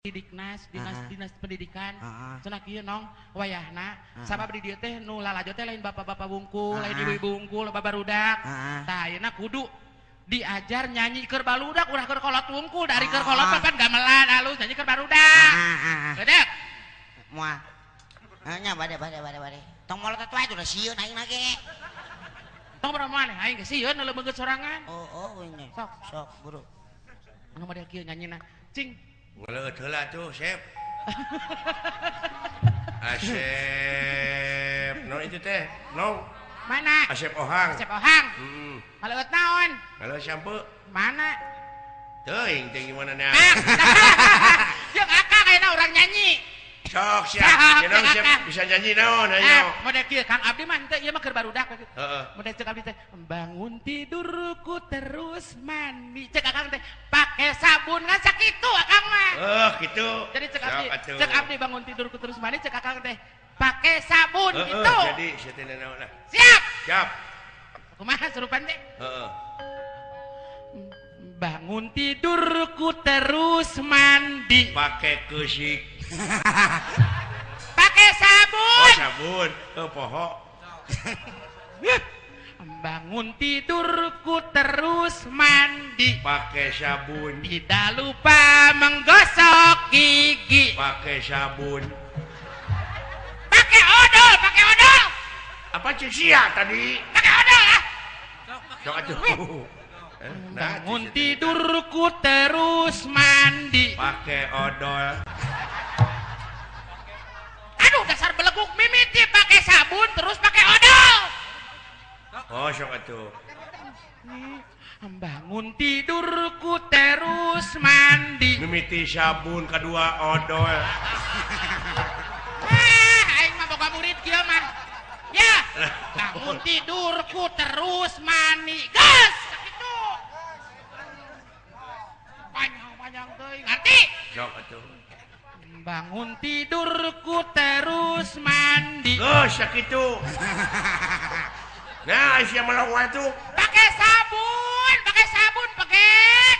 Diknas, dinas pendidikan. Cenah kieu nong wayahna sabab di dieu teh nu lalajo teh lain bapak-bapak wungkul, lain ibu-ibu wungkul, babarudak. Tah ayeuna kudu diajar nyanyi keur baludak ulah keur kolot wungkul, dari keur kolot mah pan gamelan alus nyanyi keur barudak. Gedek. Moal. Nya bade bade bade bade. Tong molotot wae udah sieun aing mah ge. Tong berapa maneh aing ge sieun leungeut sorangan. Oh, oh ini. Sok, sok buru. Anu model kieu nyanyina. Cing. Ngeleueut heula tuh, Sep. Asep. No itu teh, no. Mana? Asep Ohang. Asep Ohang. Heeh. Ngeleueut naon? Ngeleueut sampe. Mana? Teuing teh gimana nya. Jeung akang ayeuna urang nyanyi. Sok siap. Jenong siap bisa nyanyi naon ayo. Model kieu Kang Abdi mah henteu ieu mah keur barudak. Heeh. Model cek abdi teh bangun tidurku terus mandi. Cek akang teh pake sabun kan sakitu akang mah. Heuh kitu. Jadi cek abdi bangun tidurku terus mandi cek akang teh pake sabun gitu. Jadi sia teh naon lah. Siap. Siap. Kumaha surupan teh? Heeh. Bangun tidurku terus mandi. Pake keusik. Pakai sabun. Oh, sabun. Oh, poho. Bangun tidurku terus mandi. Pakai sabun. Tidak lupa menggosok gigi. Pakai sabun. Pakai odol, pakai odol. Apa cia tadi? Pakai odol ah. Sok atuh. Bangun tidurku terus mandi. Pakai odol. Aduh dasar beleguk mimiti pakai sabun terus pakai odol. Oh sok atuh. Bangun tidurku terus mandi. Mimiti sabun kedua odol. Ah, aing mah boga murid kieu mah. Ya, bangun tidurku terus mandi. Gas sakitu. Panjang-panjang teuing. Ngerti? Sok atuh. Bangun tidurku terus mandi. Oh, sakitu. Nah, sia melong tuh. Pakai sabun, pakai.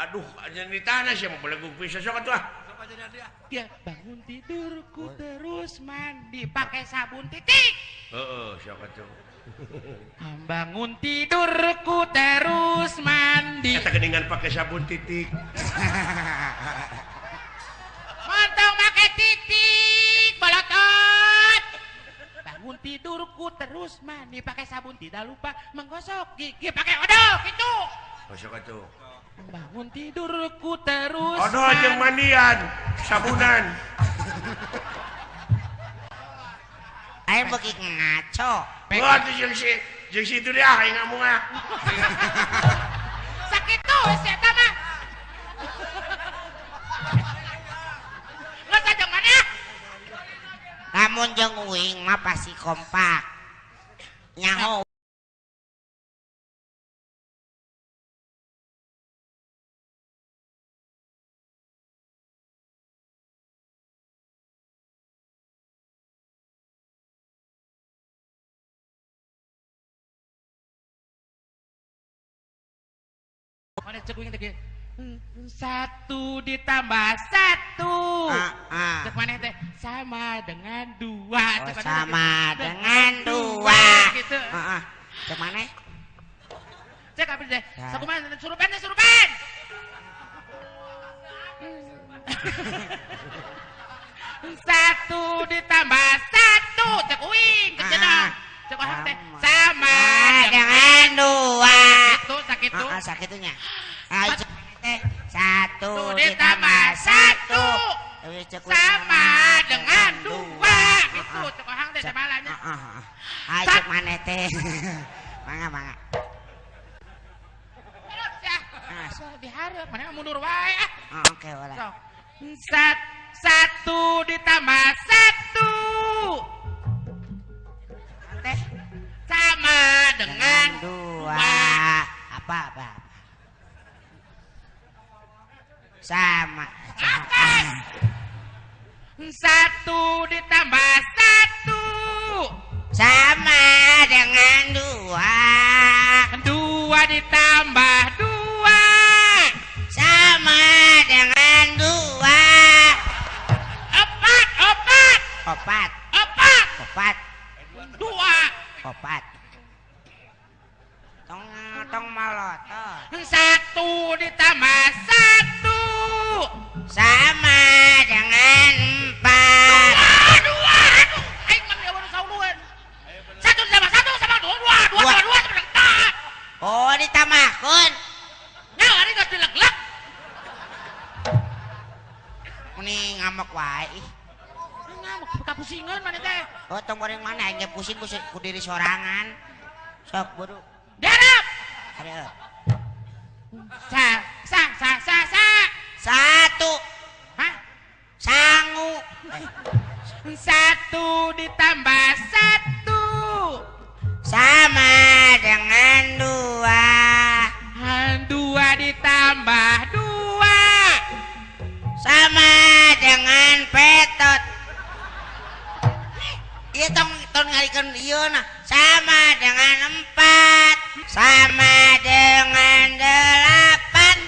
Aduh, aja di tanah sia mau belegug pisan sok atuh ah. Ya, bangun tidurku terus mandi pakai sabun titik. Heeh, sok atuh. Bangun tidurku terus mandi. Eta geuningan pakai sabun titik. Montong make titik bolotot. Bangun tidurku terus mandi pakai sabun tidak lupa menggosok gigi pakai odol gitu. Gosok atuh. Bangun tidurku terus odol jeung mandian, sabunan. Aing beuki ngaco. Wah, tuh jeung si itu dia aing ngamung ah. Sakitu geus eta mah. Lamun jeung uing mah pasti kompak. Nyaho Mana cek uing teh satu ditambah satu. Cek maneh teh sama dengan dua. Oh, sama dengan dua. Gitu. Cek maneh? Cek apa teh? Sakumaha surupan teh surupan. Satu ditambah satu. Cek uing cek cenah. Cek ohang teh sama dengan dua. Gitu sakitu. Sakitunya. Satu ditambah satu sama dengan dua gitu. Cek ohang teh samalanya. Ayo cek maneh teh. Mangga mangga. Dihareup maneh mundur wae ah. Oke ulah. Satu ditambah satu teh sama dengan dua. Apa apa? Sama. Satu ditambah satu sama dengan dua. Dua ditambah dua sama dengan dua. Meni ngamek wae ih. Ngamek kapusingan maneh teh. Oh tong goreng mana aing ge pusing ku diri sorangan. Sok buru. Diharap. Hareup. Sa sa sa sa sa. Satu. Hah? Sangu. Satu ditambah satu sama dengan dua. Dua ditambah dua sama dengan petot. Iya tong tong ngarikeun ieu nah. Sama dengan empat. Sama dengan delapan.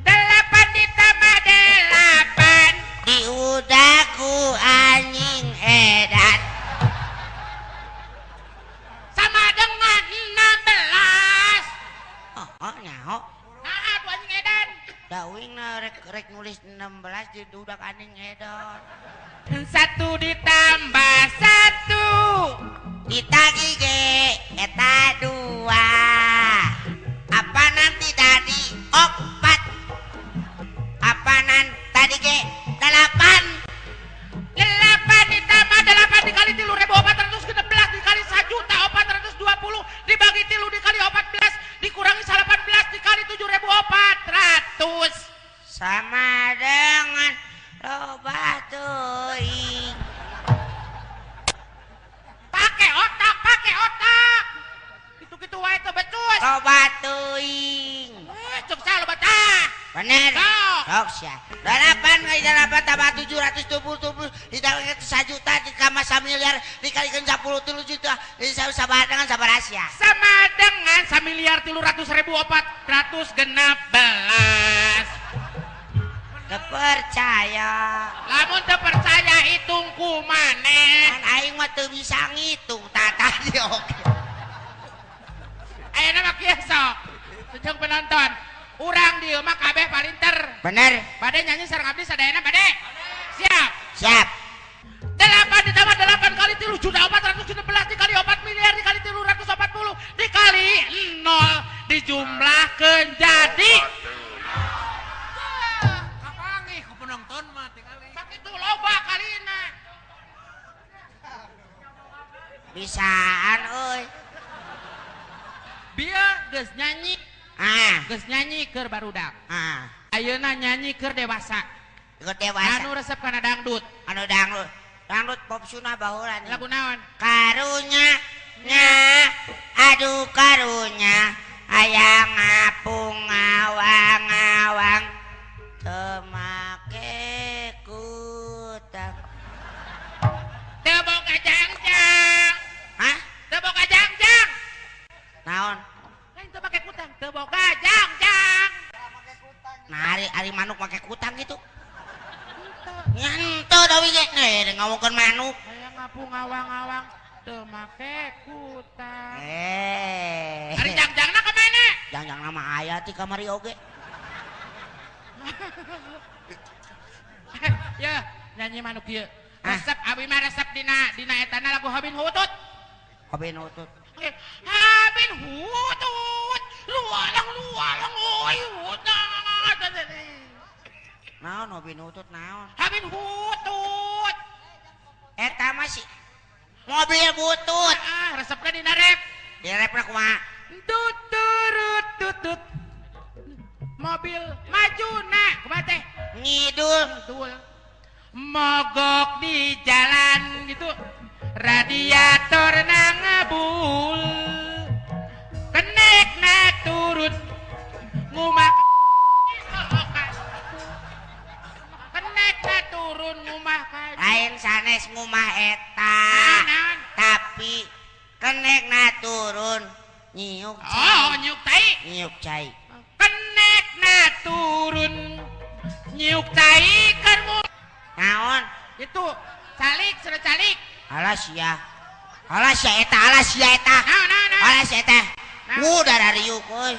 Delapan ditambah delapan diudaku anjing edan. Sama dengan 16. Oh, oh nyaho. Nah, tuh anjing edan. Da uing na rek nulis 16 di udak anjing edan. Satu ditambah satu ditagi ge eta dua. Apa nanti tadi opat. Apa nan tadi ge delapan. Delapan ditambah delapan dikali 3.416 dikali 1.420.000 dibagi 3 dikali 14 dikurangi 18 dikali 7.400 sama dengan loba teuing. Pakai otak, pakai otak. Gitu-gitu wae teu becus. Loba teuing. Cuk saha loba tah. Bener. Sok sia. 8 kali 8 tambah 777 ditambah 1 juta ditambah 1 miliar dikalikan 10 juta sama dengan sabaraha sia? Sama dengan 1.300.416. Terpercaya. Lamun terpercaya hitung ku maneh. Kan aing mah teu bisa ngitung tata di oke. Ayeuna mah kieu sok. Sejeng penonton. Urang dieu mah kabeh palinter. Bener. Bade nyanyi sareng abdi sadayana bade. Siap. Siap. 8 ditambah 8 kali 3.416 dikali 4 miliar dikali 340 dikali 0 dijumlahkeun jadi. Kapanggih ku penonton mah tingali. Sakitu loba kalina. Bisaan euy. Bieu geus nyanyi. Ah. Geus nyanyi keur barudak. Ah. Ayeuna nyanyi keur dewasa. Keur dewasa. Anu resep kana dangdut. Anu dangdut. Dangdut pop suna baheula nih. Lagu naon? Karunya nya aduh karunya hayang ngapung ngawang-ngawang teu make kutang. Teu boga jangjang. Hah? Teu boga jangjang. Naon? Lain teu make kutang, teu boga jangjang. Nah, ari manuk make kutang gitu. Nyentuh da we ge nih ngomongkeun manuk. Hayang ngapung ngawang-ngawang teu make kutang. Eh. Ari jangjangna ka mana? Jangjangna mah aya ti kamari oge. Ya, nyanyi manuk ieu. Resep abi mah resep dina etana lagu Habin Hutut. Habin Hutut. Habin Hutut. Lualang lualang oi hutut. Naon Habin Hutut naon? Habin Hutut. Eta mah si mobil butut. Ah, resepna dina rep. Dina repna kumaha? Tut turut tutut. Mobil maju na kumaha teh? Ngidul. Ngidul. Mogok di jalan gitu. Radiator na ngebul. Kenek na turun. Ngumah kenek na turun ngumah kaju. Lain sanes ngumah eta. Naon? Tapi kenek na turun nyiuk cai. Oh, nyiuk tai. Nyiuk cai. Kenek na turun nyiuk cai kan mu. Naon? Itu calik sudah calik. Alas ya. Alas ya eta, alas ya eta. Naon naon naon. Alas ya eta. Naon? Udah dari riuk euy.